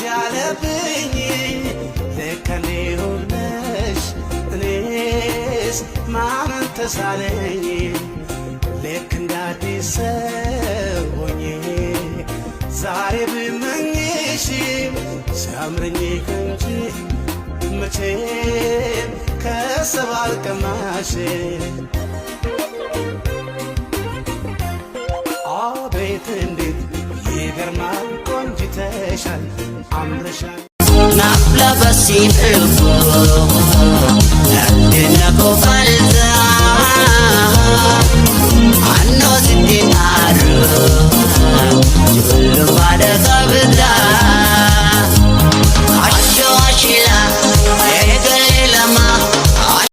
ያለብኝ ልክ እኔ ሆነሽ እኔስ ማመን ተሳነኝ። ልክ እንደ አዲስ ሰው ሆኜ ዛሬ ብመኝሽ ሲያምረኝ እንጂ መቼም ከሰው አልቀማሽ። አቤት እንዴት ይገርማል፣ ቆንጅተሻል፣ አምረሻል። Nafla basin